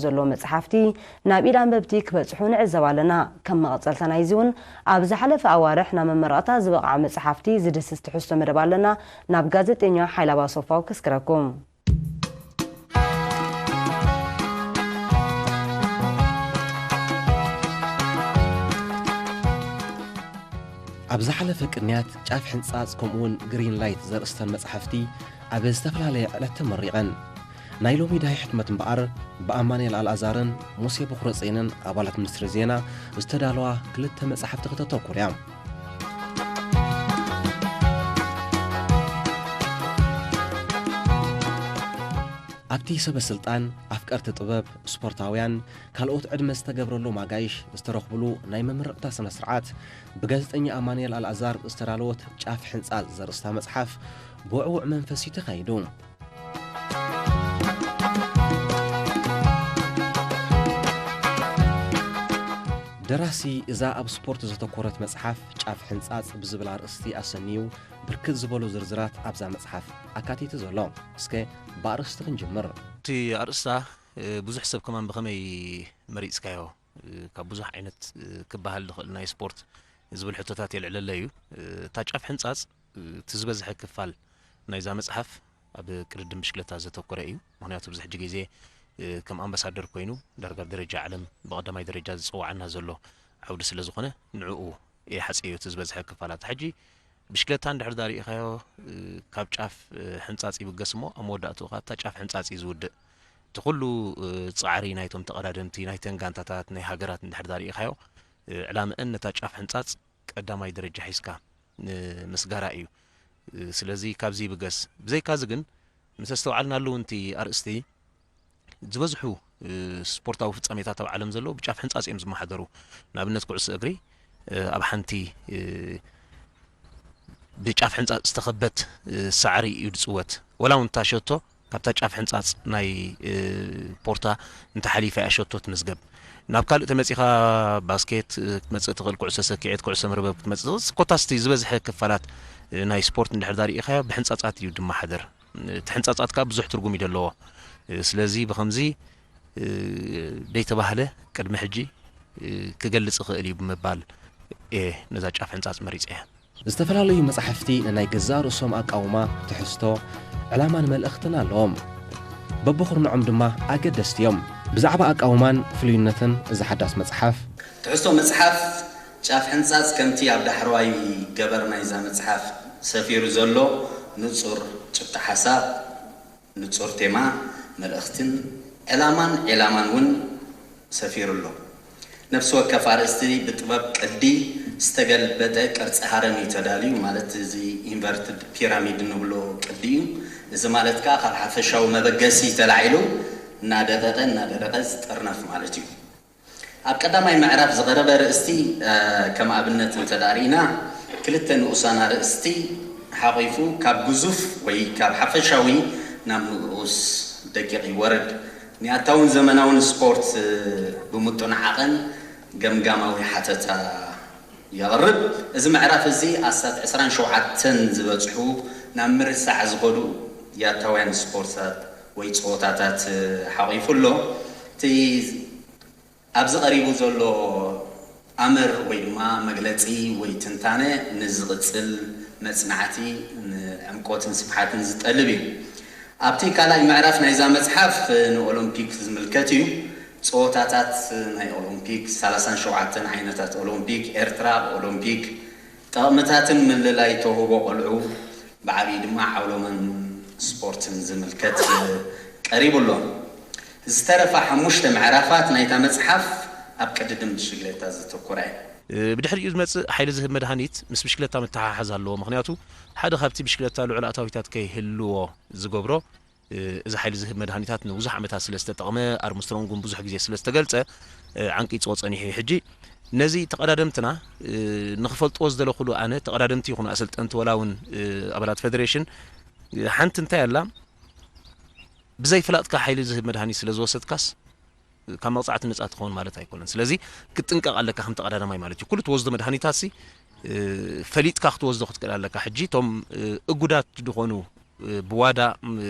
ዘሎ መጽሓፍቲ ናብ ኢድ ኣንበብቲ ክበጽሑ ንዕዘብ ኣለና። ከም መቐጸልታ ናይዚ እውን፣ ኣብ ዝሓለፈ ኣዋርሕ ናብ መመረቕታ ዝበቕዓ መጽሓፍቲ ዝድህስስ ትሕዝቶ መደብ ኣለና። ናብ ጋዜጠኛ ሓይለ ኣባሶፋው ከስግረኩም። ኣብ ዝሓለፈ ቅንያት ጫፍ ሕንጻጽ ከምኡውን ግሪን ላይት ዘርእስተን መጻሕፍቲ ኣብ ዝተፈላለየ ዕለት ተመሪቐን። ናይ ሎሚ ዳሂ ሕትመት እምበኣር ብኣማኑኤል ኣልኣዛርን ሙሴ በኹረጼንን ኣባላት ሚኒስትሪ ዜና ዝተዳለዋ ክልተ መጻሕፍቲ ከተተኩር እያ። ኣብቲ ሰበ ስልጣን፣ ኣፍቀርቲ ጥበብ፣ ስፖርታውያን፣ ካልኦት ዕድመ ዝተገብረሎም ኣጋይሽ ዝተረኽብሉ ናይ መመረቕታ ስነ ስርዓት፣ ብጋዜጠኛ ኣማኑኤል ኣልኣዛር ዝተዳለወት ጫፍ ሕንጻጽ ዘርእስታ መጽሓፍ ብውዕዉዕ መንፈስ እዩ ተኻይዱ። ደራሲ እዛ ኣብ ስፖርት ዘተኮረት መጽሓፍ ጫፍ ሕንጻጽ ብዝብል ኣርእስቲ ኣሰንዩ ብርክት ዝበሉ ዝርዝራት ኣብዛ መጽሓፍ ኣካቲቱ ዘሎ። እስከ ብኣርእስቲ ክንጅምር። እቲ ኣርእስታ፣ እ፣ ብዙሕ ሰብ ከማን ብኸመይ መሪጽካዮ? እ፣ ካብ ብዙሕ ዓይነት፣ እ፣ ክበሃል ዝኽእል ናይ ስፖርት ዝብል ሕቶታት የልዕለለይ እዩ። እ፣ እታ ጫፍ ሕንጻጽ፣ እ፣ እቲ ዝበዝሐ ክፋል ናይዛ መጽሓፍ ኣብ ቅድድም ብሽክለታ ዘተኮረ እዩ። ምኽንያቱ ኣብዚ ሕጂ ግዜ፣ እ፣ ከም ኣምባሳደር ኮይኑ ዳርጋ ደረጃ ዓለም ብቐዳማይ ደረጃ ዝጽዋዓና ዘሎ ዓውዲ ስለ ዝኾነ፣ ንዕኡ እየ ሓጽዮ እቲ ዝበዝሐ ክፋላት። ሕጂ ብሽክለታ እንድሕር ዳር ርኢኻዮ፣ እ፣ ካብ ጫፍ፣ እ፣ ሕንጻጽ ይብገስ እሞ፣ ኣብ መወዳእትኡ ኸኣ እታ ጫፍ ሕንጻጽ እዩ ዝውድእ። እቲ ኩሉ፣ እ፣ ጻዕሪ ናይቶም ተቐዳደምቲ፣ ናይተን ጋንታታት፣ ናይ ሃገራት እንድሕር ዳር ርኢኻዮ፣ እ፣ ዕላምአን ነታ ጫፍ ሕንጻጽ ቀዳማይ ደረጃ ሒዝካ ንምስጋራ እዩ። እ፣ ስለዚ ካብዚ ይብገስ። ብዘይካዚ ግን፣ ምስ ኣስተውዓልናሉ እውን እቲ ኣርእስቲ፣ ዝበዝሑ፣ እ፣ ስፖርታዊ ፍጻሜታት ኣብ ዓለም ዘለዉ ብጫፍ ሕንጻጽ እዮም ዝመሓደሩ። ንኣብነት ኩዕሶ እግሪ፣ እ፣ ኣብ ሓንቲ፣ እ፣ ብጫፍ ሕንጻጽ ዝተኸበት፣ እ፣ ሳዕሪ እዩ ዝጽወት። ወላ እውን እታ ሸቶ ካብታ ጫፍ ሕንጻጽ ናይ፣ እ፣ ፖርታ እንተሓሊፋ እያ ሸቶ ትምዝገብ። ናብ ካልእ ተመጺኻ ባስኬት፣ እ፣ ክትመጽእ ትኽእል፣ ኩዕሶ ሰኪዔት፣ ኩዕሶ መርበብ ክትመጽእ ትኽእል። ኮታስ እቲ ዝበዝሐ ክፋላት፣ እ፣ ናይ ስፖርት እንድሕር ዳር ርኢኻዮ ብሕንጻጻት እዩ ዝመሓደር። እቲ ሕንጻጻት ከኣ ብዙሕ ትርጉም እዩ ዘለዎ። ስለዚ ብኸምዚ፣ እ፣ ደይተባህለ ቅድሚ ሕጂ፣ እ፣ ክገልጽ ይኽእል እዩ ብምባል እየ ነዛ ጫፍ ሕንጻጽ መሪጸያ። ዝተፈላለዩ መጻሕፍቲ ነናይ ገዛእ ርእሶም ኣቃውማ፣ ትሕዝቶ፣ ዕላማን መልእኽትን ኣለዎም። በብኹርንዖም ድማ ኣገደስቲ እዮም። ብዛዕባ ኣቃውማን ፍሉይነትን እዛ ሓዳስ መጽሓፍ፣ ትሕዝቶ መጽሓፍ ጫፍ ሕንጻጽ ከምቲ ኣብ ዳሕረዋይ ገበር ናይዛ መጽሓፍ ሰፊሩ ዘሎ ንጹር ጭብጢ ሓሳብ፣ ንጹር ቴማ፣ መልእኽትን ዕላማን ዒላማን እውን ሰፊሩ ኣሎ። ነፍሲ ወከፍ ኣርእስቲ ብጥበብ ቅዲ ዝተገልበጠ ቅርጺ ሃረም እዩ ተዳልዩ፣ ማለት እዚ ኢንቨርትድ ፒራሚድ እንብሎ ቅዲ እዩ። እዚ ማለት ከኣ ካብ ሓፈሻዊ መበገሲ ተላዒሉ እናደቐቐ እናደረቐ ዝጥርነፍ ማለት እዩ። ኣብ ቀዳማይ ምዕራፍ ዝቐረበ ኣርእስቲ፣ እ፣ ከም ኣብነት እንተ ደኣ ርኢና፣ ክልተ ንኡሳን ኣርእስቲ ሓቒፉ ካብ ግዙፍ ወይ ካብ ሓፈሻዊ ናብ ንኡስ ደቂቕ ይወርድ። ንኣታውን ዘመናውን ስፖርት፣ እ፣ ብምጡን ዓቐን ገምጋማዊ ሓተታ የቕርብ። እዚ ምዕራፍ እዚ ኣስታት ዕስራን ሸውዓተን ዝበጽሑ ናብ ምርሳዕ ዝኸዱ ያታውያን ስፖርትታት ወይ ጸወታታት፣ እ፣ ሓቒፉ ኣሎ። እቲ ኣብዚ ቀሪቡ ዘሎ ኣምር ወይ ድማ መግለጺ ወይ ትንታነ ንዝቕጽል መጽናዕቲ ንዕምቆትን ስፍሓትን ዝጠልብ እዩ። ኣብቲ ካልኣይ ምዕራፍ ናይዛ መጽሓፍ ንኦሎምፒክ ዝምልከት እዩ። ጸወታታት ናይ ኦሎምፒክ፣ ሰላሳን ሸውዓተን ዓይነታት ኦሎምፒክ፣ ኤርትራ ኣብ ኦሎምፒክ፣ ጠቕምታትን ምልላይ ተውህቦ ቆልዑ፣ ብዓብዪ ድማ ዓውሎምን ስፖርትን ዝምልከት ቀሪቡ ኣሎ። ዝተረፋ ሓሙሽተ ምዕራፋት ናይታ መጽሓፍ ኣብ ቅድድም ብሽግሌታ ዘተኮረ እዩ። ብድሕሪኡ ዝመጽእ ሓይሊ ዝህብ መድሃኒት ምስ ብሽክለታ ምትሓሓዝ ኣለዎ። ምኽንያቱ፣ ሓደ ካብቲ ብሽክለታ ልዑል ኣታዊታት ከይህልዎ ዝገብሮ፣ እዚ ሓይሊ ዝህብ መድሃኒታት ንብዙሕ ዓመታት ስለ ዝተጠቕመ፣ ኣርምስትሮንግ እውን ብዙሕ ግዜ ስለ ዝተገልጸ፣ ዓንቂጽዎ ጸኒሑ እዩ። ሕጂ ነዚ ተቐዳደምትና ንኽፈልጥዎ ዝደለኹሉ፣ ኣነ፣ ተቐዳደምቲ ይኹኑ ኣሰልጠንቲ፣ ወላ እውን ኣባላት ፌደሬሽን፣ ሓንቲ እንታይ ኣላ፣ ብዘይ ፍላጥካ ሓይሊ ዝህብ መድሃኒት ስለ ዝወሰድካስ፣ ካብ መቕጻዕቲ ነጻ ትኸውን ማለት ኣይኮነን። ስለዚ ክትጥንቀቕ ኣለካ ከም ተቐዳዳማይ ማለት እዩ። ኩሉ ትወስዶ መድሃኒታት ሲ፣ እ፣ ፈሊጥካ ክትወስዶ ክትክእል ኣለካ። ሕጂ እቶም፣ እ፣ እጉዳት ዝኾኑ ብዋዳ፣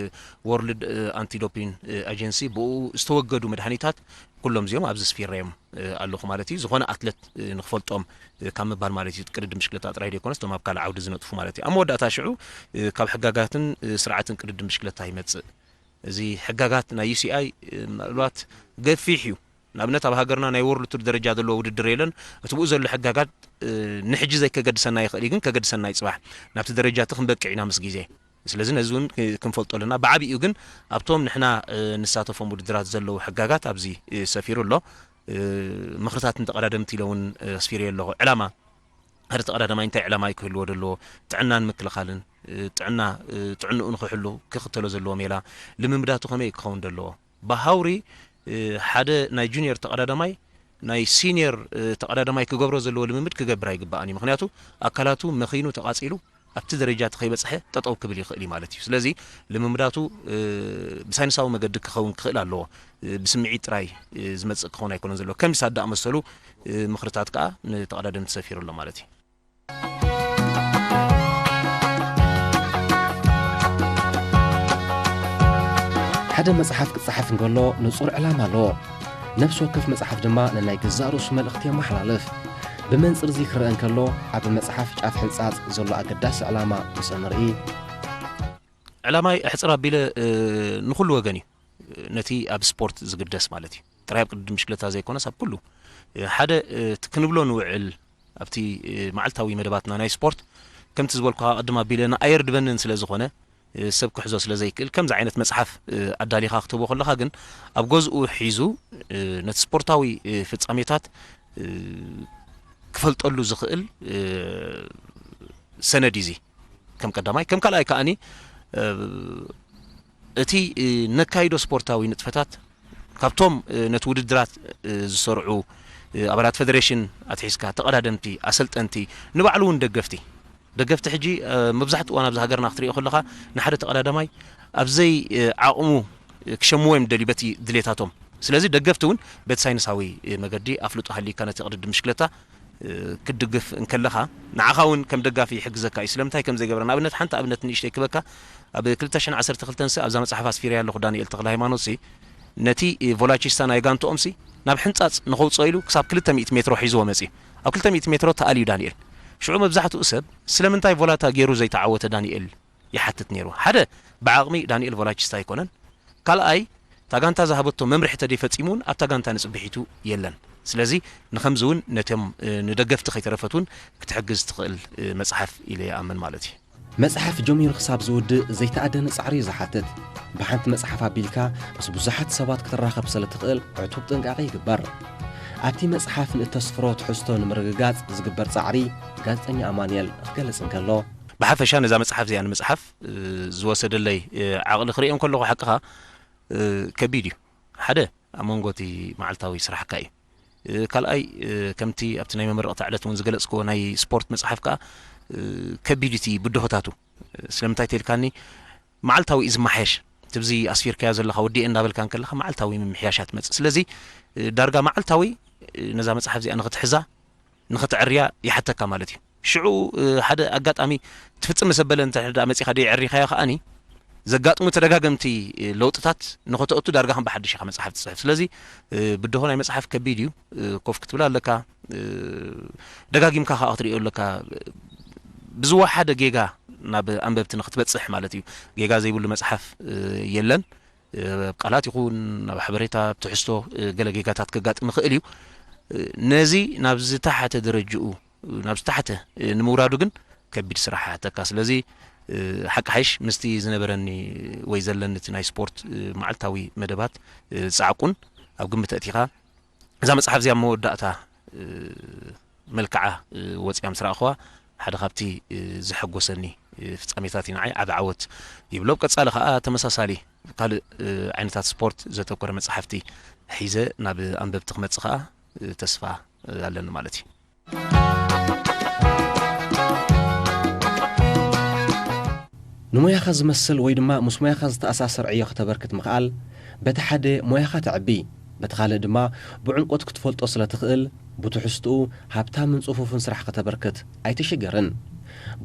ወርልድ ኣንቲዶፒን ኣጀንሲ ብኡ ዝተወገዱ መድሃኒታት ኩሎም እዚኦም ኣብዚ ስፊረዮም ኣለኹ ማለት እዩ። ዝኾነ ኣትለት ንክፈልጦም ካብ ምባል ማለት እዩ። ቅድድም ብሽክለታ ጥራይ ዘይኮነስ እቶም ኣብ ካልእ ዓውዲ ዝነጥፉ ማለት እዩ። ኣብ መወዳእታ ሽዑ ካብ ሕጋጋትን ስርዓትን ቅድድም ብሽክለታ ይመጽእ። እዚ ሕጋጋት ናይ ዩ ሲ ኣይ ምናልባት ገፊሕ እዩ። ንኣብነት ኣብ ሃገርና ናይ ወርልድ ቱር ደረጃ ዘለዎ ውድድር የለን። እቲ ብኡ ዘሎ ሕጋጋት ንሕጂ ዘይከገድሰና ይኽእል እዩ፣ ግን ከገድሰና እዩ ጽባሕ። ናብቲ ደረጃ እቲ ክንበቅዕ ኢና ምስ ግዜ። ስለዚ ነዚ እውን ክንፈልጦ ኣለና። ብዓቢኡ ግን ኣብቶም ንሕና ንሳተፎም ውድድራት ዘለዉ ሕጋጋት ኣብዚ ሰፊሩ ኣሎ። ምኽርታት ንተቐዳደምቲ ኢለ እውን ኣስፊረዮ ኣለኹ። ዕላማ ሓደ ተቐዳዳማይ እንታይ ዕላማ እዩ ክህልዎ ዘለዎ? ጥዕናን ምክልኻልን፣ ጥዕና ጥዕንኡ ንክሕሉ ክኽተሎ ዘለዎ ሜላ፣ ልምምዳቱ ከመይ እዩ ክኸውን ዘለዎ? ብሃውሪ ሓደ ናይ ጁኒየር ተቐዳዳማይ ናይ ሲኒየር ተቐዳዳማይ ክገብሮ ዘለዎ ልምምድ ክገብር ኣይግባእን እዩ። ምኽንያቱ ኣካላቱ መኺኑ ተቓጺሉ ኣብቲ ደረጃ እቲ ከይበጽሐ ጠጠው ክብል ይኽእል እዩ ማለት እዩ። ስለዚ ልምምዳቱ ብሳይንሳዊ መገዲ ክኸውን ክኽእል ኣለዎ። ብስምዒት ጥራይ ዝመጽእ ክኸውን ኣይኮነን ዘለዎ። ከምዚ ሳዳእ መሰሉ ምኽርታት ከኣ ንተቐዳደምቲ ሰፊሩ ኣሎ ማለት እዩ። ሓደ መጽሓፍ ክጸሓፍ እንከሎ ንጹር ዕላማ ኣለዎ። ነፍሲ ወከፍ መጽሓፍ ድማ ነናይ ገዛእ ርእሱ መልእኽቲ የመሓላልፍ። ብመንጽር እዚ ክረአ እንከሎ፣ ኣብ መጽሓፍ ጫፍ ሕንጻጽ ዘሎ ኣገዳሲ ዕላማ ምስ እንርኢ፣ ዕላማይ ኣሕጽር ኣቢለ ንኹሉ ወገን እዩ። ነቲ ኣብ ስፖርት ዝግደስ ማለት እዩ። ጥራይ ኣብ ቅድድም ብሽክለታ ዘይኮነስ ኣብ ኩሉ ሓደ እቲ ክንብሎ ንውዕል ኣብቲ መዓልታዊ መደባትና ናይ ስፖርት ከምቲ ዝበልኩኻ ቅድም ኣቢለ ንኣየር ድበንን ስለ ዝኾነ ሰብ ክሕዞ ስለ ዘይክእል ከምዚ ዓይነት መጽሓፍ ኣዳሊኻ ክትህቦ ከለኻ ግን ኣብ ገዝኡ ሒዙ ነቲ ስፖርታዊ ፍጻሜታት ክፈልጠሉ ዝኽእል ሰነድ እዩ። ከም ቀዳማይ ከም ካልኣይ ከኣኒ እቲ ነካይዶ ስፖርታዊ ንጥፈታት ካብቶም ነቲ ውድድራት ዝሰርዑ ኣባላት ፈደሬሽን ኣትሒዝካ ተቐዳደምቲ፣ ኣሰልጠንቲ፣ ንባዕሉ እውን ደገፍቲ ደገፍቲ ሕጂ መብዛሕትኡ እዋን ኣብዚ ሃገርና ክትሪኦ ከለኻ ንሓደ ተቐዳዳማይ ኣብዘይ ዓቕሙ ክሸምዎ እዮም ደልዩ በቲ ድሌታቶም። ስለዚ ደገፍቲ እውን በቲ ሳይንሳዊ መገዲ ኣፍልጦ ሃልይካ ነቲ ቅድድም ብሽክለታ ክትድግፍ እንከለኻ ንዓኻ እውን ከም ደጋፊ ይሕግዘካ እዩ። ስለምንታይ ከም ዘይገብረ ንኣብነት ሓንቲ ኣብነት ንእሽተይ ክበካ ኣብ ክልተ ሽሕን ዓሰርተ ክልተን ሲ ኣብዛ መጽሓፍ ኣስፊረያ ኣለኹ ዳንኤል ተኽለ ሃይማኖት ሲ ነቲ ቮላቺስታ ናይ ጋንትኦም ሲ ናብ ሕንጻጽ ንኸውጽኦ ኢሉ ክሳብ ክልተ ሚእቲ ሜትሮ ሒዝዎ መጺኡ። ኣብ ክልተ ሚእቲ ሜትሮ ተኣልዩ ዳንኤል። ሽዑ መብዛሕትኡ ሰብ ስለምንታይ ቮላታ ገይሩ ዘይተዓወተ ዳንኤል ይሓትት ነይሩ። ሓደ ብዓቕሚ ዳንኤል ቮላቺስታ ኣይኮነን። ካልኣይ እታ ጋንታ ዝሃበቶ መምርሒ ተደይፈጺሙ እውን ኣብታ ጋንታ ንጽብሒቱ የለን። ስለዚ ንኸምዚ እውን ነቶም ንደገፍቲ ከይተረፈት እውን ክትሕግዝ ትኽእል መጽሓፍ ኢለ ይኣምን ማለት እዩ። መጽሓፍ ጀሚሩ ክሳብ ዝውድእ ዘይተኣደነ ጻዕሪ እዩ ዝሓትት። ብሓንቲ መጽሓፍ ኣቢልካ ምስ ብዙሓት ሰባት ክትራኸብ ስለ ትኽእል ዕቱብ ጥንቃቐ ይግበር። ኣብቲ መጽሓፍ ንእተስፍሮ ትሕዝቶ ንምርግጋጽ ዝግበር ጻዕሪ ጋዜጠኛ ኣማኑኤል ክገልጽ እንከሎ፣ ብሓፈሻ ነዛ መጽሓፍ እዚኣ ንምጽሓፍ ዝወሰደለይ ዓቕሊ ክርእዮ እንከለኹ ሓቅኻ ከቢድ እዩ። ሓደ ኣብ መንጎ እቲ መዓልታዊ ስራሕካ እዩ። ካልኣይ ከምቲ ኣብቲ ናይ መመረቕታ ዕለት እውን ዝገለጽክዎ ናይ ስፖርት መጽሓፍ ከኣ ከቢድ እቲ ብድሆታቱ ስለምንታይ ተልካኒ መዓልታዊ እዩ ዝመሓየሽ። ትብዚ ኣስፊርካዮ ዘለኻ ወዲኤ እንዳበልካ እንከለኻ መዓልታዊ ምምሕያሻ ትመጽእ። ስለዚ ዳርጋ መዓልታዊ ነዛ መጽሓፍ እዚኣ ንኽትሕዛ ንኽትዕርያ ይሓተካ ማለት እዩ። ሽዑ ሓደ ኣጋጣሚ ትፍጽም ምስ ኣበለ እንተ ደኣ መጺኻ ደይዕሪኻዮ ከኣኒ ዘጋጥሙ ተደጋገምቲ ለውጥታት ንኸተእቱ ዳርጋ ከም ብሓድሽ ኢኻ መጽሓፍ ትጽሕፍ። ስለዚ ብድሆ ናይ መጽሓፍ ከቢድ እዩ። ኮፍ ክትብል ኣለካ፣ ደጋጊምካ ከኣ ክትሪኦ ኣለካ። ብዝወሓደ ጌጋ ናብ ኣንበብቲ ንኽትበጽሕ ማለት እዩ። ጌጋ ዘይብሉ መጽሓፍ የለን። ኣብ ቃላት ይኹን ኣብ ሓበሬታ ኣብ ትሕዝቶ ገለ ጌጋታት ከጋጥም ይኽእል እዩ። ነዚ ናብ ዝተሓተ ደረጅኡ ናብ ዝተሓተ ንምውራዱ ግን ከቢድ ስራሕ ይሓተካ። ስለዚ ሓቂ ሓይሽ ምስቲ ዝነበረኒ ወይ ዘለኒ እቲ ናይ ስፖርት መዓልታዊ መደባት ጻዕቁን ኣብ ግምት ኣእቲኻ እዛ መጽሓፍ እዚኣ ኣብ መወዳእታ መልክዓ ወጺኣ ምስ ረኣኽዋ ሓደ ካብቲ ዘሐጎሰኒ ፍጻሜታት እዩ ንዓይ ዓቢ ዓወት ይብሎ። ኣብ ቀጻሊ ከኣ ተመሳሳሊ ካልእ ዓይነታት ስፖርት ዘተኮረ መጽሓፍቲ ሒዘ ናብ ኣንበብቲ ክመጽእ ከኣ ተስፋ ኣለኒ ማለት እዩ። ንሞያኻ ዝመስል ወይ ድማ ምስ ሞያኻ ዝተኣሳሰር ዕዮ ከተበርክት ምኽኣል፣ በቲ ሓደ ሞያኻ ተዕቢ፣ በቲ ካልእ ድማ ብዕምቆት ክትፈልጦ ስለ ትኽእል፣ ብትሕዝትኡ ሃብታምን ጽፉፍን ስራሕ ከተበርክት ኣይትሽገርን።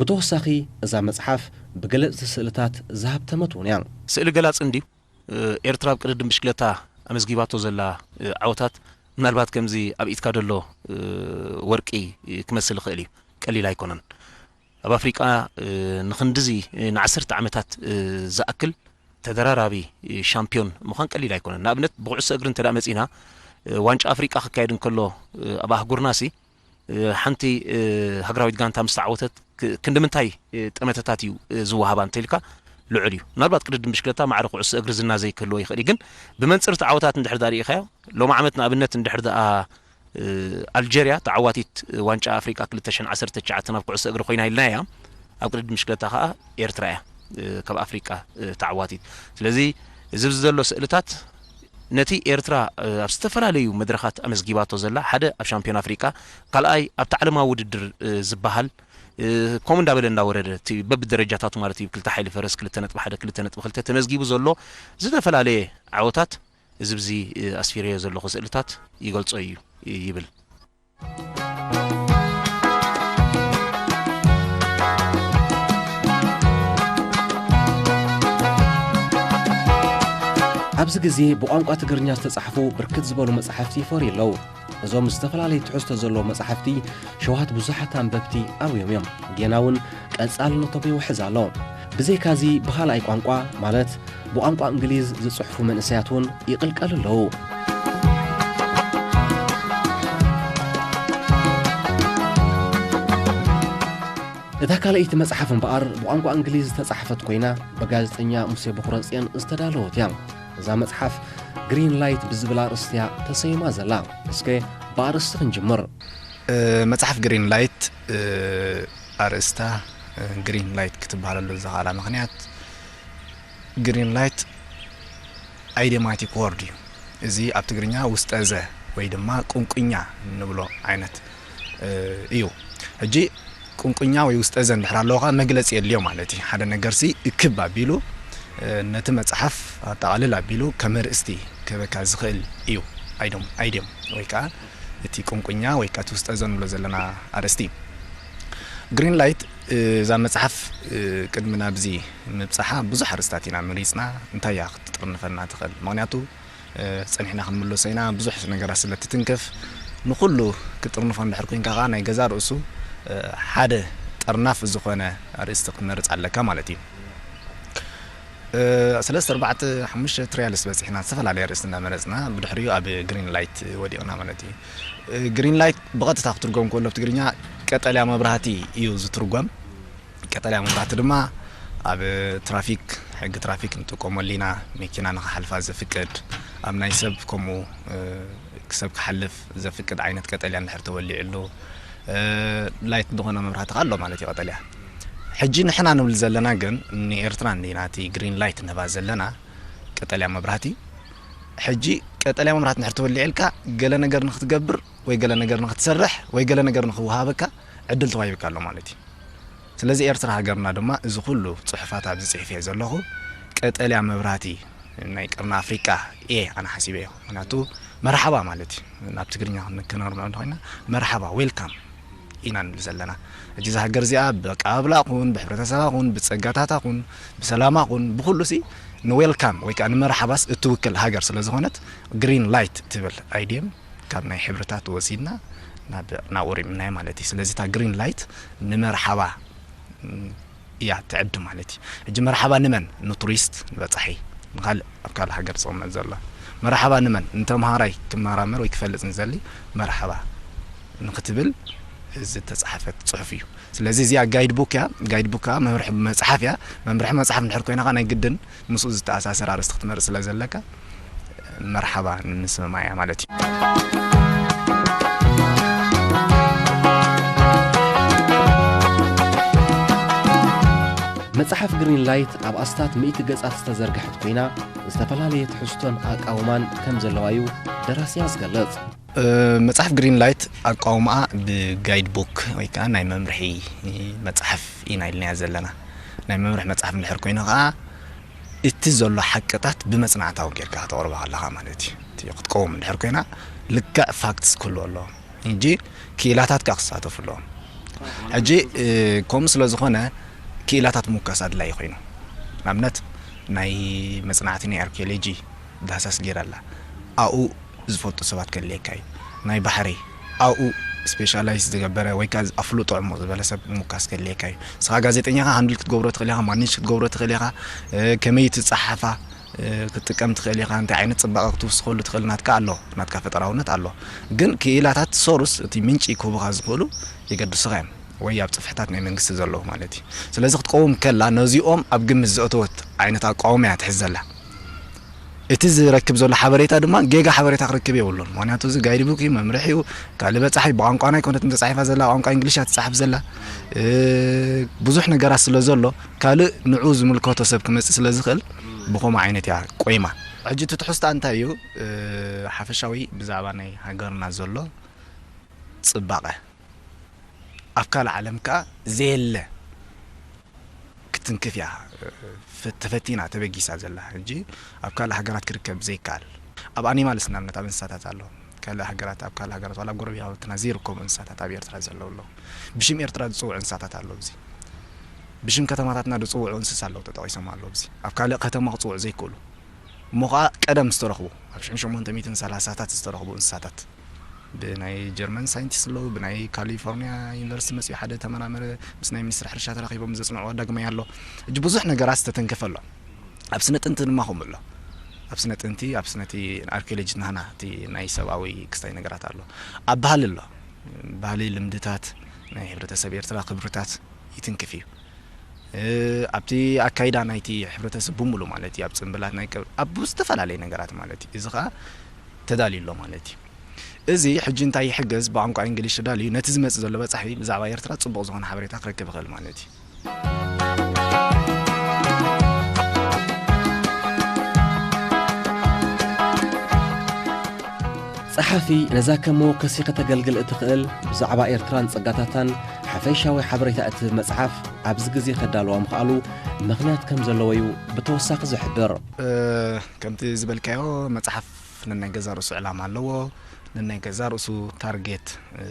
ብተወሳኺ፣ እዛ መጽሓፍ ብገለጽቲ ስእልታት ዝሃብተመት እውን እያ። ስእሊ ገላጺ እንድዩ። ኤርትራ ኣብ ቅድድም ብሽክለታ ኣመዝጊባቶ ዘላ ዓወታት ምናልባት ከምዚ ኣብ ኢድካ ዘሎ ወርቂ ክመስል ይኽእል እዩ። ቀሊል ኣይኮነን። ኣብ ኣፍሪቃ ንኽንድዚ ንዓሰርተ ዓመታት ዝኣክል ተደራራቢ ሻምፒዮን ምዃን ቀሊል ኣይኮነን። ንኣብነት ብኩዕሶ እግሪ እንተ ደኣ መጺና፣ ዋንጫ ኣፍሪቃ ክካየድ እንከሎ፣ ኣብ ኣህጉርናሲ ሓንቲ ሃገራዊት ጋንታ ምስ ተዓወተት ክ-፣ ክንዲ ምንታይ ጠመተታት እዩ ዝወሃባ እንተኢልካ ልዑል እዩ። ምናልባት ቅድድም ብሽክለታ ማዕረ ኩዕሶ እግሪ ዝና ዘይክህልዎ ይኽእል እዩ፣ ግን ብመንጽር እቲ ዓወታት እንድሕር ደኣ ርኢኻዮ፣ ሎም ዓመት ንኣብነት እንድሕር ደኣ ኣልጀርያ ተዓዋቲት ዋንጫ ኣፍሪቃ ክልተ ሽሕን ዓሰርተ ትሽዓተን ኣብ ኩዕሶ እግሪ ኮይና ኢልና እያ። ኣብ ቅድድም ብሽክለታ ከኣ ኤርትራ እያ ካብ ኣፍሪቃ ተዓዋቲት። ስለዚ እዚ ኣብዚ ዘሎ ስእልታት ነቲ ኤርትራ ኣብ ዝተፈላለዩ መድረኻት ኣመዝጊባቶ ዘላ፣ ሓደ ኣብ ሻምፒዮን ኣፍሪቃ፣ ካልኣይ ኣብቲ ዓለማዊ ውድድር ዝበሃል፣ ከምኡ እንዳበለ እንዳወረደ፣ እቲ በብደረጃታቱ ማለት እዩ፣ ክልተ ሓይሊ ፈረስ፣ ክልተ ነጥቢ ሓደ፣ ክልተ ነጥቢ ክልተ ተመዝጊቡ ዘሎ ዝተፈላለየ ዓወታት፣ እዚ ኣብዚ ኣስፊረዮ ዘለኹ ስእልታት ይገልጾ እዩ ይብል። ኣብዚ ግዜ ብቋንቋ ትግርኛ ዝተጻሕፉ ብርክት ዝበሉ መጻሕፍቲ ይፈርዩ ኣለዉ። እዞም ዝተፈላለየ ትሕዝቶ ዘለዎም መጻሕፍቲ ሸውሃት ብዙሓት ኣንበብቲ ኣርውዮም እዮም። ጌና እውን ቀጻልነቶም ይውሕዝ ኣሎ። ብዘይካዚ ብኻልኣይ ቋንቋ፣ ማለት ብቋንቋ እንግሊዝ ዝጽሕፉ መንእሰያት እውን ይቕልቀሉ ኣለዉ። እታ ካልኣይቲ መጽሓፍ እምበኣር ብቋንቋ እንግሊዝ ዝተጻሕፈት ኮይና፣ ብጋዜጠኛ ሙሴ በኹረጽዮን ዝተዳለወት እያ። እዛ መጽሓፍ ግሪን ላይት ብዝብል ኣርእስቲ እያ ተሰይማ ዘላ። እስከ ብኣርእስቲ ክንጅምር። እ፣ መጽሓፍ ግሪን ላይት፣ እ፣ ኣርእስታ፣ እ፣ ግሪን ላይት ክትበሃለሉ ዝኸኣላ ምኽንያት፣ ግሪን ላይት ኣይዲዮማቲክ ወርድ እዩ። እዚ ኣብ ትግርኛ ውስጠዘ ወይ ድማ ቁንቁኛ እንብሎ ዓይነት፣ እ፣ እዩ። ሕጂ ቁንቁኛ ወይ ውስጠዘ እንድሕር ኣለዎ ከኣ መግለጺ የድልዮ ማለት እዩ። ሓደ ነገርሲ እክብ ኣቢሉ፣ እ፣ ነቲ መጽሓፍ ኣጠቓልል ኣቢሉ ከም ኣርእስቲ ክህበካ ዝኽእል እዩ። ኣይዶም፣ ኣይዲዮም ወይ ከኣ እቲ ቁንቁኛ ወይ ከኣ እቲ ውስጠዘ ንብሎ ዘለና ኣርእስቲ። ግሪን ላይት፣ እ፣ እዛ መጽሓፍ፣ እ፣ ቅድሚ ናብዚ ምብጻሓ ብዙሕ ኣርእስታት ኢና መሪጽና። እንታይ እያ ክትጥርንፈና ትኽእል? ምኽንያቱ፣ እ፣ ጸኒሕና ክንምልሶ ኢና። ብዙሕ ነገራት ስለ እትትንክፍ፣ ንኹሉ ክጥርንፎ እንድሕር ኮይንካ ከኣ ናይ ገዛእ ርእሱ፣ እ፣ ሓደ ጠርናፍ ዝኾነ ኣርእስቲ ክትመርጽ ኣለካ ማለት እዩ። እ፣ ሰለስተ፣ ኣርባዕተ፣ ሓሙሽተ ትሪያልስ በጺሕና፣ ዝተፈላለየ ኣርእስቲ እናመረጽና፣ ብድሕሪኡ ኣብ ግሪን ላይት ወዲቕና ማለት እዩ። እ፣ ግሪን ላይት ብቐጥታ ክትርጎም ከሎ ብትግርኛ ቀጠልያ መብራህቲ እዩ ዝትርጎም። ቀጠልያ መብራህቲ ድማ ኣብ ትራፊክ፣ ሕጊ ትራፊክ ንጥቀመሉ ኢና። መኪና ንኽሓልፋ ዘፍቅድ፣ ኣብ ናይ ሰብ ከምኡ፣ እ፣ ሰብ ክሓልፍ ዘፍቅድ ዓይነት ቀጠልያ እንድሕር ተወሊዕሉ፣ እ፣ ላይት ዝኾነ መብራህቲ ኣሎ ማለት እዩ ቀጠልያ። ሕጂ ንሕና ንብል ዘለና ግን ንኤርትራ እንዲና እቲ ግሪን ላይት ንህባ ዘለና ቀጠልያ መብራህቲ። ሕጂ ቀጠልያ መብራህቲ እንድሕር ተወሊዕልካ ገለ ነገር ንኽትገብር ወይ ገለ ነገር ንኽትሰርሕ ወይ ገለ ነገር ንኽወሃበካ ዕድል ተዋሂብካ ኣሎ ማለት እዩ። ስለዚ ኤርትራ ሃገርና ድማ እዚ ኩሉ ጽሑፋት ኣብዚ ጽሒፈ ዘለኹ ቀጠልያ መብራህቲ ናይ ቀርኒ ኣፍሪቃ እየ ኣነ ሓሲበዮ። ምኽንያቱ መርሓባ ማለት እዩ። ናብ ትግርኛ ክን-፣ ክነርምዖ እንተኾይና መርሓባ፣ ዌልካም ኢና ንብል ዘለና። ሕጂ እዛ ሃገር እዚኣ ብኣቀባብላ ኹን፣ ብሕብረተሰባ ኹን፣ ብጸጋታታ ኹን፣ ብሰላማ ኹን፣ ብኹሉ ሲ ንዌልካም ወይ ከኣ ንመርሓባስ እትውክል ሃገር ስለ ዝኾነት ግሪን ላይት ትብል ኣይዲየም ካብ ናይ ሕብርታት ወሲድና ናብ፣ ናብኡ ሪምናዮ ማለት እዩ። ስለዚ እታ ግሪን ላይት ንመርሓባ እያ ትዕድ ማለት እዩ። ሕጂ መርሓባ ንመን? ንቱሪስት፣ ንበጻሒ፣ ንኻልእ ኣብ ካልእ ሃገር ዝቕመጥ ዘሎ። መርሓባ ንመን? ንተምሃራይ ክመራመር ወይ ክፈልጥ ንዘሊ መርሓባ ንኽትብል ዝተጻሕፈት ጽሑፍ እዩ። ስለዚ እዚኣ ጋይድ ቡክ እያ። ጋይድ ቡክ ከኣ መምርሒ መጽሓፍ እያ። መምርሒ መጽሓፍ እንድሕር ኮይና ከኣ ናይ ግድን ምስኡ ዝተኣሳሰር ኣርእስቲ ክትመርጽ ስለ ዘለካ መርሓባ ንምስምማዕ እያ ማለት እዩ። መጽሓፍ ግሪን ላይት ኣብ ኣስታት ሚእቲ ገጻት ዝተዘርግሐት ኮይና፣ ዝተፈላለየ ትሕዝቶን ኣቃውማን ከም ዘለዋ እዩ ደራሲያ ዝገልጽ። እ፣ መጽሓፍ ግሪን ላይት ኣቃውማኣ ብጋይድ ቡክ ወይ ከኣ ናይ መምርሒ መጽሓፍ ኢና ኢልናያ ዘለና። ናይ መምርሒ መጽሓፍ እንድሕር ኮይኑ ከኣ እቲ ዘሎ ሓቅታት ብመጽናዕታዊ ጌርካ ከተቕርባ ከለኻ ማለት እዩ። እቲ ክትቀውም እንድሕር ኮይና ልክዕ ፋክትስ ክህልዎ ኣለዎ። ሕጂ ክኢላታት ከኣ ክሳተፉ ኣለዎም። ሕጂ ከምኡ ስለ ዝኾነ ክኢላታት ምውካስ ኣድላይ ኮይኑ፣ ንኣብነት ናይ መፅናዕቲ ናይ ኣርኪኦሎጂ ዳህሳስ ገይራ ኣላ። ኣብኡ ዝፈልጡ ሰባት ከድልየካ እዩ። ናይ ባሕሪ ኣብኡ ስፔሻላይዝ ዝገበረ ወይ ከዓ ኣፍልጦ ዕሙቕ ዝበለ ሰብ ምውካስ ከድልየካ እዩ። ንስኻ ጋዜጠኛ ኢኻ፣ ሃንድል ክትገብሮ ትኽእል ኢኻ፣ ማኔጅ ክትገብሮ ትኽእል ኢኻ። ከመይ ትፀሓፋ ክትጥቀም ትኽእል ኢኻ። እንታይ ዓይነት ፅባቐ ክትውስኸሉ ትኽእል ናትካ ኣሎ፣ ናትካ ፈጠራውነት ኣሎ። ግን ክኢላታት ሶርስ እቲ ምንጪ ክህቡኻ ዝኽእሉ የገድሱኻ እዮም። ወይ ኣብ ጽፍሕታት ናይ መንግስቲ ዘለዉ ማለት እዩ። ስለዚ ክትቀውም ከላ ነዚኦም ኣብ ግምት ዘእተወት ዓይነት ኣቃውማ እያ ትሕዝ ዘላ። እቲ ዝረክብ ዘሎ ሓበሬታ ድማ ጌጋ ሓበሬታ ክረክብ የብሉን። ምኽንያቱ እዚ ጋይድ ቡክ እዩ፣ መምርሒ እዩ፣ ካልእ በጻሒ ብቋንቋና ኣይኮነትን ተጻሒፋ ዘላ፣ ቋንቋ እንግሊሽ እያ ትጻሓፍ ዘላ። ብዙሕ ነገራት ስለ ዘሎ ካልእ ንዑ ዝምልከቶ ሰብ ክመጽእ ስለ ዝኽእል ብኸምኡ ዓይነት እያ ቆይማ። ሕጂ እቲ ትሕዝታ እንታይ እዩ? ሓፈሻዊ ብዛዕባ ናይ ሃገርና ዘሎ ጽባቐ ኣብ ካልእ ዓለም ከኣ ዘየለ ክትንክፍ እያ ተፈቲና ተበጊሳ ዘላ። ሕጂ ኣብ ካልእ ሃገራት ክርከብ ዘይከኣል፣ ኣብ ኣኒማልስ ንኣብነት ኣብ እንስሳታት ኣሎ። ካልእ ሃገራት፣ ኣብ ካልእ ሃገራት ዋላ ኣብ ጎረቤታትና ዘይርከቡ እንስሳታት ኣብ ኤርትራ ዘለዉ ኣለዉ። ብሽም ኤርትራ ዝጽውዑ እንስሳታት ኣለዉ። እዚ ብሽም ከተማታትና ዝጽውዑ እንስሳ ኣለዉ፣ ተጠቒሶም ኣለዉ። እዚ ኣብ ካልእ ከተማ ክጽውዑ ዘይክእሉ እሞ ኸዓ ቀደም ዝተረኽቡ ኣብ ሽሕን ሸሞንተ ሚእትን ሰላሳታት ዝተረኽቡ እንስሳታት ብናይ ጀርመን ሳይንቲስት ኣለዉ፣ ብናይ ካሊፎርኒያ ዩኒቨርሲቲ መጺኡ ሓደ ተመራመረ ምስ ናይ ሚኒስትሪ ሕርሻ ተራኺቦም ዘጽንዕዎ ዳግማይ ኣሎ። ሕጂ ብዙሕ ነገራት ዝተተንከፈ ኣሎ። ኣብ ስነ ጥንቲ ድማ ከምኡ ኣሎ። ኣብ ስነ ጥንቲ፣ ኣብ ስነቲ ኣርኪኦሎጂ ናህና እቲ ናይ ሰብኣዊ ክስታይ ነገራት ኣሎ። ኣብ ባህሊ ኣሎ። ባህሊ፣ ልምድታት ናይ ሕብረተሰብ ኤርትራ ክብርታት ይትንክፍ እዩ። ኣብቲ ኣካይዳ ናይቲ ሕብረተሰብ ብምሉ ማለት እዩ፣ ኣብ ጽምብላት ናይ ቀብሪ፣ ኣብ ዝተፈላለየ ነገራት ማለት እዩ። እዚ ኸኣ ተዳልዩ ኣሎ ማለት እዩ። እዚ ሕጂ እንታይ ይሕገዝ? ብቋንቋ እንግሊሽ ተዳልዩ ነቲ ዝመጽእ ዘሎ በጻሒ ብዛዕባ ኤርትራ ጽቡቕ ዝኾነ ሓበሬታ ክረክብ ይኽእል ማለት እዩ። ጸሓፊ ነዛ ከም መወከሲ ከተገልግል እትኽእል ብዛዕባ ኤርትራን ጸጋታታን ሓፈሻዊ ሓበሬታ እትህብ መጽሓፍ ኣብዚ ግዜ ከዳልዋ ምኽኣሉ ምኽንያት ከም ዘለዎ እዩ ብተወሳኺ ዝሕብር። ከምቲ ዝበልካዮ መጽሓፍ ነናይ ገዛ ርእሱ ዕላማ ኣለዎ። ነናይ ገዛ ርእሱ ታርጌት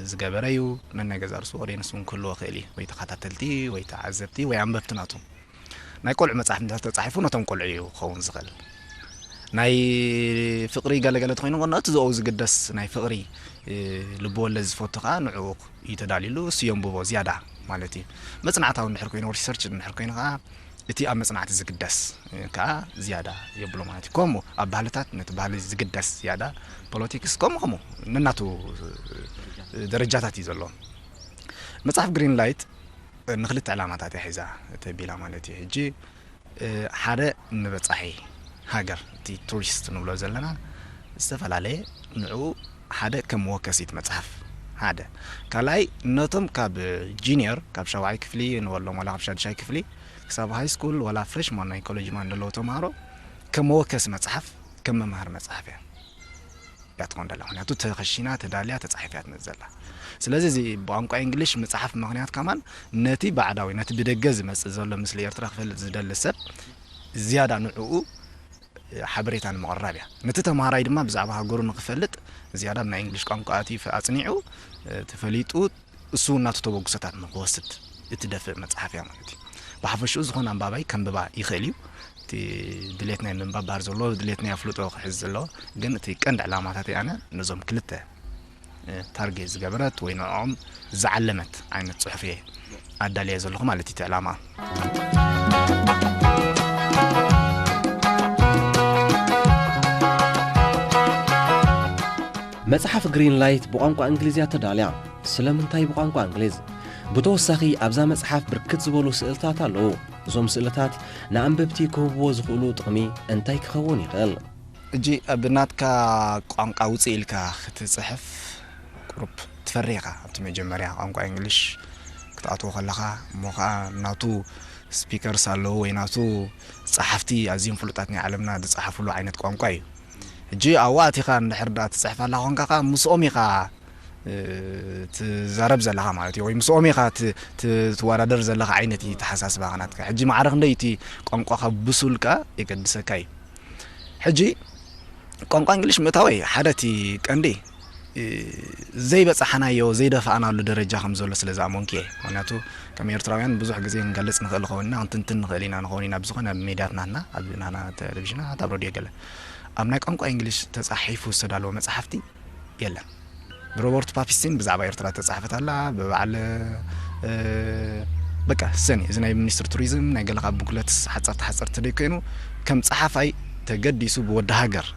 ዝገበረ እዩ። ነናይ ገዛ ርእሱ ኦድየንስ እውን ክህልዎ ይኽእል እዩ። ወይ ተኸታተልቲ ወይ ተዓዘብቲ ወይ ኣንበብቲ ናቱ። ናይ ቆልዑ መጽሓፍ እንድሕር ተጻሒፉ ነቶም ቆልዑ እዩ ክኸውን ዝኽእል። ናይ ፍቕሪ ገለገለ ተኾይኑ ነቲ ዝኡ ዝግደስ ናይ ፍቕሪ ልብወለድ ዝፈቱ ከኣ ንዕኡ እዩ ተዳልዩሉ፣ እሱ የንብቦ ዝያዳ ማለት እዩ። መጽናዕታዊ እንድሕር ኮይኑ፣ ሪሰርች እንድሕር ኮይኑ ከኣ እቲ ኣብ መጽናዕቲ ዝግደስ ከኣ ዝያዳ የብሎ ማለት እዩ። ከምኡ ኣብ ባህልታት ነቲ ባህሊ ዝግደስ ዝያዳ፣ ፖለቲክስ ከምኡ ከምኡ ነናቱ ደረጃታት እዩ ዘለዎ። መጽሓፍ ግሪን ላይት ንክልተ ዕላማታት እያ ሒዛ ተቢላ ማለት እዩ። ሕጂ ሓደ ንበጻሒ ሃገር፣ እቲ ቱሪስት ንብሎ ዘለና፣ ዝተፈላለየ ንዕኡ ሓደ ከም መወከሲት መጽሓፍ ሓደ። ካልኣይ ነቶም ካብ ጂኒየር፣ ካብ ሻብዓይ ክፍሊ ንበሎም ዋላ ካብ ሻድሻይ ክፍሊ ክሳብ ሃይ ስኩል ዋላ ፍሬሽማን ናይ ኮሌጅ ማን ዘለዉ ተምሃሮ ከም መወከሲ መጽሓፍ፣ ከም መምሃሪ መጽሓፍ እያ። እያ ትኾን ደላ። ምኽንያቱ ተኸሺና፣ ተዳልያ፣ ተጻሒፋ እያ ትመጽእ ዘላ። ስለዚ እዚ ብቋንቋ እንግሊሽ ምጽሓፍ ምኽንያት ከማን ነቲ ባዕዳዊ፣ ነቲ ብደገ ዝመጽእ ዘሎ ምስሊ ኤርትራ ክፈልጥ ዝደሊ ሰብ ዝያዳ ንዕኡ ሓበሬታ ንምቕራብ እያ። ነቲ ተምሃራይ ድማ ብዛዕባ ሃገሩ ንኽፈልጥ ዝያዳ ብናይ እንግሊሽ ቋንቋ ኣትዩ ኣጽኒዑ፣ ተፈሊጡ እሱ እውን ናቱ ተበግሶታት ንክወስድ እትደፍእ መጽሓፍ እያ ማለት እዩ። ብሓፈሽኡ ዝኾነ ኣንባባይ ከንብባ ይኽእል እዩ። እቲ ድሌት ናይ ምንባብ ባህሪ ዘለዎ፣ ድሌት ናይ ኣፍልጦ ክሕዝ ዘለዎ፣ ግን እቲ ቀንዲ ዕላማታተይ ኣነ ነዞም ክልተ፣ እ፣ ታርጌት ዝገበረት ወይ ንዕኦም ዝዓለመት ዓይነት ጽሑፍ እየ ኣዳልየ ዘለኹ ማለት እዩ እቲ ዕላማ። መጽሓፍ ግሪን ላይት ብቋንቋ እንግሊዝ እያ ተዳልያ። ስለምንታይ ብቋንቋ እንግሊዝ? ብተወሳኺ ኣብዛ መጽሓፍ ብርክት ዝበሉ ስእልታት ኣለዉ። እዞም ስእልታት ንኣንበብቲ ክህብዎ ዝኽእሉ ጥቕሚ እንታይ ክኸውን ይኽእል? እጂ ብናትካ ቋንቋ ውፅእ ኢልካ ክትፅሕፍ ቁሩብ ትፈሪ ኢኻ። ኣብቲ መጀመርያ ቋንቋ እንግሊሽ ክትኣትዎ ከለኻ እሞ ኸዓ ናቱ ስፒከርስ ኣለዉ ወይ ናቱ ጸሓፍቲ ኣዝዮም ፍሉጣት ናይ ዓለምና ዝጸሓፍሉ ዓይነት ቋንቋ እዩ። ሕጂ ኣብኡ ኣቲኻ እንድሕር ደኣ ትጽሕፍ ኣለኻ ኮንካ ከኣ ምስኦም ኢኻ፣ እ፣ ትዛረብ ዘለኻ ማለት እዩ፣ ወይ ምስኦም ኢኻ ት-፣ ት-፣ ትወዳደር ዘለኻ ዓይነት እዩ ተሓሳስባኻ ናትካ። ሕጂ ማዕረ ክንደይ እቲ ቋንቋኻ ብሱል ከኣ የገድሰካ እዩ። ሕጂ ቋንቋ እንግሊሽ ምእታወይ ሓደ እቲ ቀንዲ ዘይበጻሕናዮ ዘይደፋእናሉ ደረጃ ከም ዘሎ ስለ ዝኣመንኩ እየ። ምክንያቱ ከም ኤርትራውያን ብዙሕ ግዜ ክንገልጽ ንኽእል ንኸውን ኢና፣ ክንትንትን ንኽእል ኢና ንኸውን ኢና ብዝኾነ ኣብ ሜድያት ናትና ኣብ ናና ቴሌቪዥናት ኣብ ሬድዮ ገለ ኣብ ናይ ቋንቋ እንግሊሽ ተጻሒፉ ዝተዳለወ መጽሓፍቲ የለን። ብሮበርት ፓቲንሰን ብዛዕባ ኤርትራ ተጻሕፈት ኣላ ብበዓል በቃ ሰኒ እዚ ናይ ሚኒስትር ቱሪዝም ናይ ገለ ካብ ቡክለት ሓጸርቲ ሓጸርቲ ደይ ኮይኑ ከም ጸሓፋይ ተገዲሱ ብወዲ ሃገር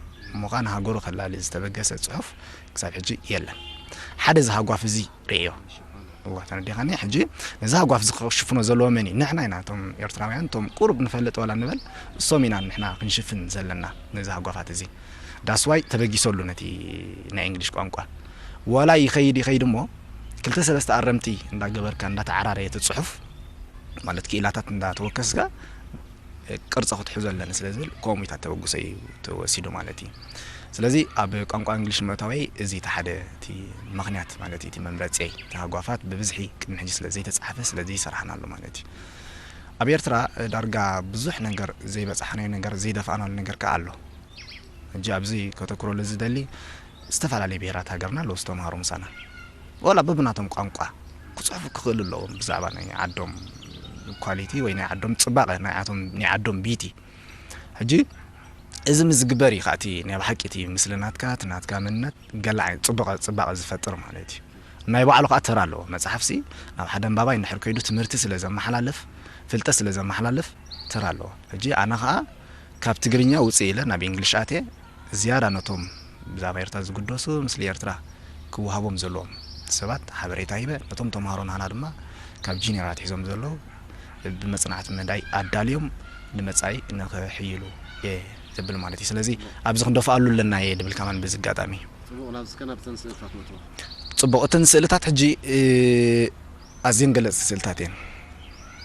ምዃን ሃገሩ ከላሊ ዝተበገሰ ጽሑፍ ክሳብ ሕጂ የለን። ሓደ እዚ ሃጓፍ እዚ ርእዮ እዋ ተረዲኻኒ። ሕጂ ነዚ ሃጓፍ እዚ ክሽፍኖ ዘለዎ መን እዩ? ንሕና ኢና እቶም ኤርትራውያን እቶም ቁሩብ ንፈልጥ ዋላ ንበል እሶም ኢና ንሕና ክንሽፍን ዘለና ነዚ ሃጓፋት እዚ። ዳስዋይ ተበጊሰሉ ነቲ ናይ እንግሊሽ ቋንቋ ዋላ ይኸይድ ይኸይድ እሞ ክልተ ሰለስተ ኣረምቲ እንዳገበርካ እንዳተዓራረየ እቲ ጽሑፍ ማለት ክኢላታት እንዳተወከስካ ቅርፂ ክትሕዞ ኣለኒ ስለ ዝብል ከምኡ ኢታት ተበግሶ እዩ ተወሲዱ ማለት እዩ። ስለዚ ኣብ ቋንቋ እንግሊሽ ምእታወይ እዚ እቲ ሓደ እቲ ምኽንያት ማለት እዩ፣ እቲ መምረፂየይ። እቲ ሃጓፋት ብብዝሒ ቅድሚ ሕጂ ስለ ዘይተፃሕፈ ስለ ዘይሰራሕናሉ ማለት እዩ። ኣብ ኤርትራ ዳርጋ ብዙሕ ነገር ዘይበፃሕናዮ ነገር ዘይደፋእናሉ ነገር ከዓ ኣሎ። ሕጂ ኣብዚ ከተኩረሉ ዝደሊ ዝተፈላለዩ ብሄራት ሃገርና ኣለዉ ዝተምሃሩ ምሳና ወላ በብናቶም ቋንቋ ክፅሕፉ ክኽእሉ ኣለዎም ብዛዕባ ናይ ዓዶም ኳሊቲ ወይ ናይ ዓዶም ፅባቐ ናይ ዓቶም ናይ ዓዶም ቢቲ። ሕጂ እዚ ምስ ዝግበር እዩ ከኣቲ ናይ ብሓቂ እቲ ምስሊ ናትካ እቲ ናትካ መንነት ገለ ዓይነት ፅቡቐ ፅባቐ ዝፈጥር ማለት እዩ። ናይ ባዕሉ ከዓ ተራ ኣለዎ። መፅሓፍሲ ናብ ሓደ ኣንባባይ እንድሕር ከይዱ ትምህርቲ ስለ ዘመሓላልፍ ፍልጠት ስለ ዘመሓላልፍ ተራ ኣለዎ። ሕጂ ኣነ ከዓ ካብ ትግርኛ ውፅእ ኢለ ናብ እንግሊሽ ኣትየ ዝያዳ ነቶም ብዛዕባ ኤርትራ ዝግደሱ ምስሊ ኤርትራ ክወሃቦም ዘለዎም ሰባት ሓበሬታ ሂበ። ነቶም ተምሃሮ ናህና ድማ ካብ ጂኒር ኣትሒዞም ዘለዉ ብመፅናዕቲ መዳይ ኣዳልዮም ንመፃኢ ንክሕይሉ እየ ዝብል ማለት እዩ። ስለዚ ኣብዚ ክንደፍኣሉ ኣለና እየ ድብል ከማን በዚ ኣጋጣሚ። ጽቡቕ፣ ናብ እስከ ናብተን ስእልታት ንእትዎ። ጽቡቕ፣ እተን ስእልታት ሕጂ ኣዝየን ገለጽቲ ስእልታት እየን።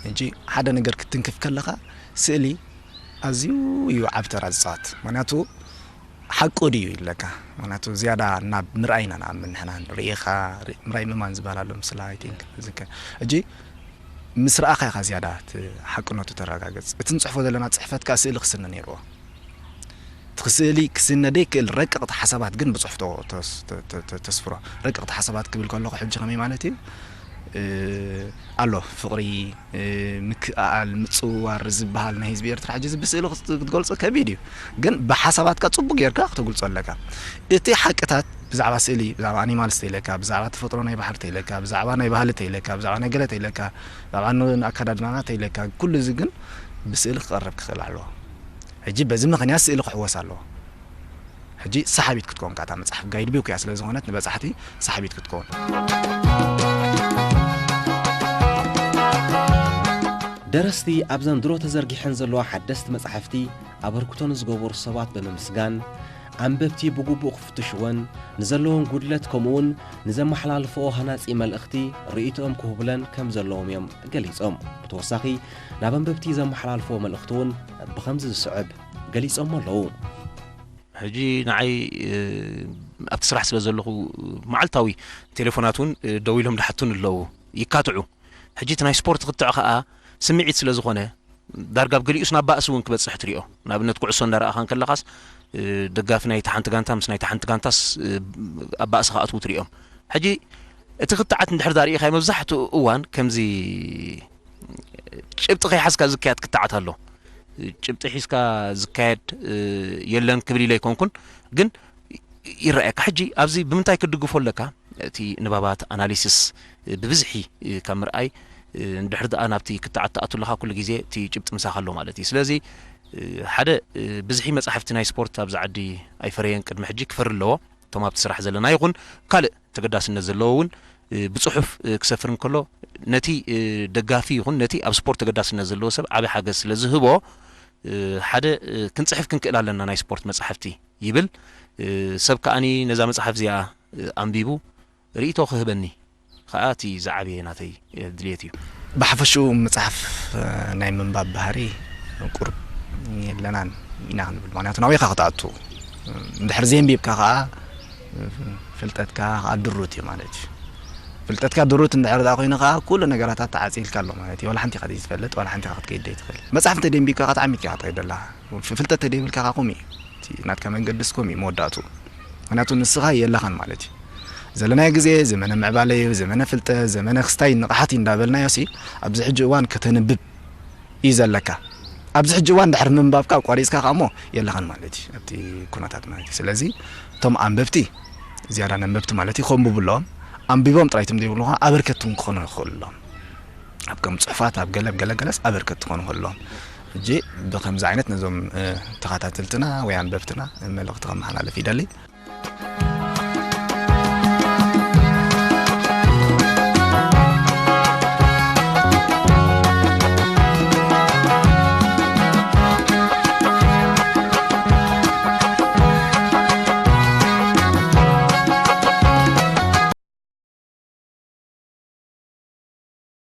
ሕጂ ሓደ ነገር ክትንክፍ ከለኻ ስእሊ ኣዝዩ እዩ ዓቢ ተራ ዝጻወት። ምኽንያቱ ሓቁ ድዩ ኢለካ። ምኽንያቱ ዝያዳ ናብ ምርኣይ ኢና ንኣምን ንሕና። ርኢኻ፣ ርእ-፣ ምርኣይ ምእማን ዝበሃል ኣሎ ምስላ፣ I think፣ ዝከ-፣ ሕጂ ምስ ረኣኻ ኢኻ ዝያዳ እቲ ሓቅነቱ ተረጋግጽ። እቲ ንጽሕፎ ዘለና ጽሕፈት ከኣ ስእሊ ክስነ ነይርዎ። እቲ ስእሊ ክስነ ዘይክእል ረቀቕቲ ሓሳባት ግን ብጽሑፍ ተ-፣ ተስ-፣ ተ-፣ ተ-፣ ተ-፣ ተስፍሮ። ረቀቕቲ ሓሳባት ክብል ከለኹ ሕጂ ከመይ ማለት እዩ? እ፣ ኣሎ ፍቕሪ፣ እ፣ ምክእኣል፣ ምጽውዋር ዝበሃል ናይ ህዝቢ ኤርትራ ሕጂ እዚ ብስእሊ ክት-፣ ክትገልጾ ከቢድ እዩ። ግን ብሓሳባትካ ጽቡቕ ጌርካ ክተግልጾ ኣለካ። እቲ ሓቅታት ብዛዕባ ስእሊ፣ ብዛዕባ ኣኒማልስ ተይለካ፣ ብዛዕባ ተፈጥሮ ናይ ባሕሪ ተይለካ፣ ብዛዕባ ናይ ባህሊ ተይለካ፣ ብዛዕባ ናይ ገለ ተይለካ፣ ብዛዕባ ን-፣ ኣከዳድናና ተይለካ፣ ኩሉ እዚ ግን ብስእሊ ክቐርብ ክኽእል ኣለዎ። ሕጂ በዚ ምኽንያት ስእሊ ክሕወስ ኣለዎ። ሕጂ ሰሓቢት ክትከውን ከኣ እታ መጽሓፍ ጋይድ ቡክ እያ ስለ ዝኾነት ንበጻሕቲ ሰሓቢት ክትከውን። ደረስቲ ኣብዘን ድሮ ተዘርጊሐን ዘለዋ ሓደስቲ መጻሕፍቲ ኣበርክቶ ንዝገበሩ ሰባት ብምምስጋን፣ ኣንበብቲ ብግቡእ ክፍትሽወን፣ ንዘለወን ጉድለት ከምኡውን ንዘመሓላልፍኦ ሃናጺ መልእኽቲ ርእይቶኦም ክህቡለን ከም ዘለዎም እዮም ገሊጾም። ብተወሳኺ ናብ ኣንበብቲ ዘመሓላልፍዎ መልእኽቲ እውን ብኸምዚ ዝስዕብ ገሊጾሞ ኣለዉ። ሕጂ ንዓይ፣ እ፣ ኣብቲ ስራሕ ስለ ዘለኹ መዓልታዊ ቴሌፎናት እውን፣ እ፣ ደው ኢሎም ድሓቱን ኣለዉ፣ ይካትዑ። ሕጂ እቲ ናይ ስፖርት ክትዕ ከኣ ስምዒት ስለ ዝኾነ ዳርጋ ኣብ ገሊኡስ ናብ ባእሲ እውን ክበጽሕ ትሪኦ። ንኣብነት ኩዕሶ እንዳረኣኻ እንከለኻስ፣ እ፣ ደጋፊ ናይቲ ሓንቲ ጋንታ ምስ ናይቲ ሓንቲ ጋንታስ፣ እ፣ ኣብ ባእሲ ክኣትዉ ትሪኦም። ሕጂ እቲ ክትዓት እንድሕር ዳርኢኻዮ መብዛሕትኡ እዋን ከምዚ ጭብጢ ከይሓዝካ ዝካየድ ክትዓት ኣሎ። ጭብጢ ሒዝካ ዝካየድ፣ እ፣ የለን ክብል ኢለ ኣይኮንኩን፣ ግን ይረኣየካ። ሕጂ ኣብዚ ብምንታይ ክትድግፎ ኣለካ? እቲ ንባባት፣ ኣናሊሲስ፣ እ፣ ብብዝሒ፣ እ፣ ካብ ምርኣይ፣ እ፣ እንድሕር ደኣ ናብቲ ክትዓት ትኣቱ ኣለኻ፣ ኩሉ ግዜ እቲ ጭብጢ ምሳኻ ኣሎ ማለት እዩ። ስለዚ፣ እ፣ ሓደ፣ እ፣ ብዝሒ መጻሕፍቲ ናይ ስፖርት ኣብዚ ዓዲ ኣይፈረየን፣ ቅድሚ ሕጂ ክፈሪ ኣለዎ። እቶም ኣብቲ ስራሕ ዘለና ይኹን ካልእ ተገዳስነት ዘለዎ እውን፣ እ፣ ብጽሑፍ፣ እ፣ ክሰፍር እንከሎ፣ ነቲ፣ እ፣ ደጋፊ ይኹን ነቲ ኣብ ስፖርት ተገዳስነት ዘለዎ ሰብ ዓቢ ሓገዝ ስለ ዝህቦ፣ እ፣ ሓደ፣ እ፣ ክንጽሕፍ ክንክእል ኣለና ናይ ስፖርት መጻሕፍቲ ይብል። እ፣ ሰብ ከኣኒ ነዛ መጽሓፍ እዚኣ፣ እ፣ ኣንቢቡ ርእይቶ ክህበኒ ከኣ እቲ ዝዓበየ ናተይ፣ እ፣ ድልየት እዩ። ብሓፈሽኡ መጽሓፍ፣ እ፣ ናይ ምንባብ ባህሪ ቁሩብ የለናን ኢና ክንብል። ምኽንያቱ ናበይ ኢኻ ክትኣቱ? እንድሕር ዘየንቢብካ ከኣ ፍልጠትካ ከኣ ድሩት እዩ ማለት እዩ። ፍልጠትካ ድሩት እንድሕር ደኣ ኮይኑ ከኣ ኩሉ ነገራታት ተዓጺልካ ኣሎ ማለት እዩ። ዋላ ሓንቲ ኢኻ ዘይትፈልጥ፣ ዋላ ሓንቲ ኢኻ ክትከይድ ዘይትኽእል። መጽሓፍ እንተ ደንቢብካ ከኣ ተዓሚትካ ኢኻ ትኸይድ ደላ። ፍ-፣ ፍልጠት ተደይብልካ ከኣ ከምኡ እዩ። እቲ ናትካ መንገድስ ከምኡ እዩ መወዳእቱ። ምኽንያቱ ንስኻ የለኻን ማለት እዩ። ዘለናዮ ግዜ ዘመነ ምዕባለ እዩ፣ ዘመነ ፍልጠት፣ ዘመነ ክስታይ ንቕሓት እዩ እንዳበልናዮ ሲ፣ ኣብዚ ሕጂ እዋን ከተንብብ እዩ ዘለካ። ኣብዚ ሕጂ እዋን ድሕሪ ምንባብካ ኣቋሪጽካ ከኣ እሞ የለኻን ማለት እዩ ኣብቲ ኩነታት ማለት እዩ። ስለዚ እቶም ኣንበብቲ ዝያዳ ነንበብቲ ማለት እዩ ከንብቡ ኣለዎም። ኣንቢቦም ጥራይ ትም ዘይብሉ ከኣ ኣበርከትቲ እውን ክኾኑ ይኽእሉ ኣለዎም። ኣብ ከም ጽሑፋት ኣብ ገለ ኣብ ገለ ገለስ ኣበርከትቲ ክኾኑ ይኽእሉ ኣለዎም። ሕጂ ብከምዚ ዓይነት ነዞም ተኸታተልትና ወይ ኣንበብትና መልእኽቲ ከመሓላልፍ ይደሊ።